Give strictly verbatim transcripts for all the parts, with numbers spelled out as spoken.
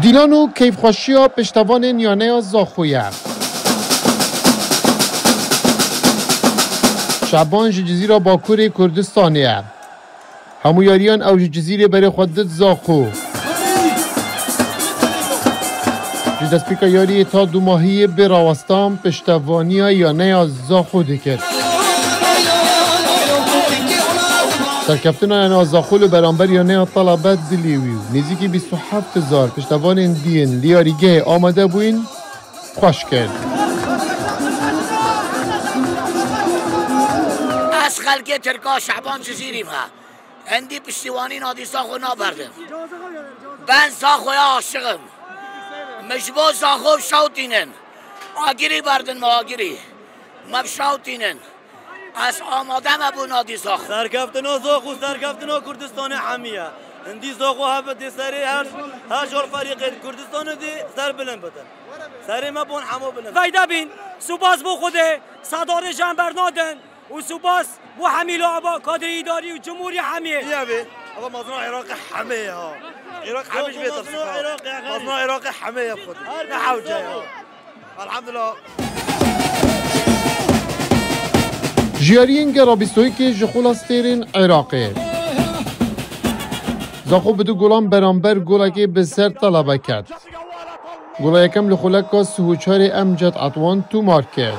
Dîlan û keyfxweşiya piştevanên yaneya Zaxo ye. Şeban ji Cizîra Bakurê Kurdistanê ye. Hemû yariyan ew ji Cizîrê berê xwe dit Zaxo. Ji destpêka yariyê ta dûmahiyê bê rawestan piştevaniya yaneya Zaxo dikir. Serkeftina yaneya Zaxo li beramber yaneya Talebe dilê wî û nêzîkî bîst û heft hezar piştevanên dîn li yarîgehê amade bûyîn xweş kir. Ez xelkê Tirka Şeban Cizîrî me. Hindî piştîwanî nadî Zaxo naberdim. Ben Zaxoya aşığım. Min ji bo Zaxo şewtînin. Agirî berdin me agirî. Me şewtînin. Ez amade me bû nadî Zaxo. Serkeftina Zaxo, serkeftina Kurdistanê hemiye. Hindî Zaxo hebe dê serê her, her jar ferîqên Kurdistanê dê ser bilind bidin. Serê me bon hemo bilind. Veyde bîn, subas bo Xwedê, sedarê jan bernadin. Û spas bo hemî laba kadrê îdarî û cumhurî hemî. Niye be? Ama mazna Iraqê hemê ya. Iraq hemê ji bê mezna Iraqê hemê ya xwedî. Ne hewce ya. Elhamdülillah. Jiyariyên gera bîst û yekê ji Xulastêrên Iraqê. Zaxo bi du golan beramber golekê bi ser Talebe ket. Gola yekem li xuleka sih û çarê Emced Etwan tûmar kir.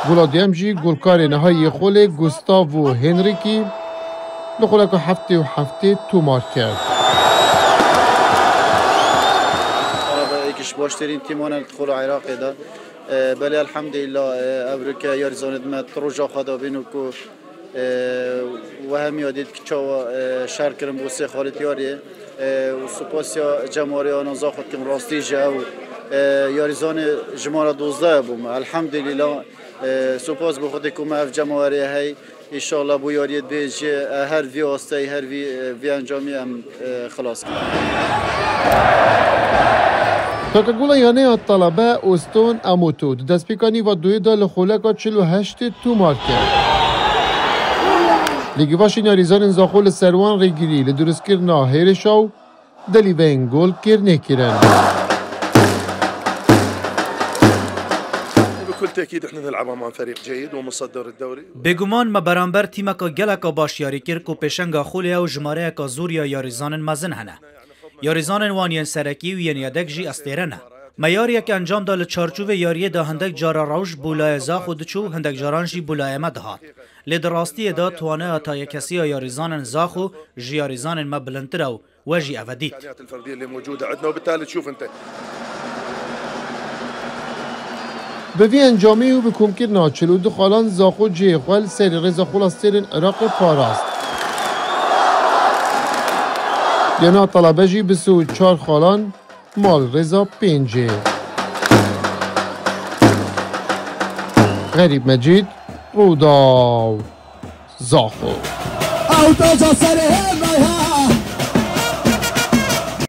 Gola duyem jî golkarê niha yê xulê Gustavo Henrique li xuleka heftê û heftê tûmar kir. Araba êk ji baştirîn tîman e li xola Iraqê de. E, belê elhamdülillah, e, evrike yarîzanê me tu roja xwe de bîn û ku Eee, we hemiya dît ki çawa, eee, şer kirin bo sê xalîtiyariyê. Eee, û supasiya cemawerê ana Zaxo dikim, rastî ji ew, eee, yarîzanê jimara dozdeh bûme. Elhamdülillah, eee, supas bo Xwedê ku me ev cemawerê hey. Înşallah bo yariyê dibê jî, eee, her vî asteyî, her vî, eee, vî encamî em, eee, xilas kirin. Taka gola yaneya Talebe Oston Amoto di destpêka nîva duyê de li xoleka çil û heştê tûmar kir. Lêgîvaşên yarîzanên Zaxo li ser wan rêgirî li durustkirina hêrişa û delîveyên gol kêr nêkirin. بكل تأكيد احنا نلعب أمام فريق جيد ومصدر الدوري. Bêguman me beramber tîmeka geleka baş yarî kir ku pêşenga xolê ye û jimareyeka zor ya yarîzanên mezin hene. Yarîzanên wan yên serekî û yên yedek jî Estêre ne. Me yariyek encam da, li çarçovê yariyê de hindek cara rewş bo layê Zaxo diçû, hindek caran jî bo layê me dihat. Lê di rastiyê de toaneya tayekesiya yarîzanên Zaxo ji yarîzanên me bilindtir e û we jî ev e dît. الإمكانيات الفردية اللي موجودة عندنا، وبالتالي تشوف أنت. Bi vî encamê û bi komkirina çil û du xalan Zaxo cihê xwe li serê rêza xulastêrên Iraqê parast. Yana Talebe jî bi sih û çar xalan mal rêza pêncê. Xerîb Mecîd, Rûdaw, Zaxo. Ew taca serê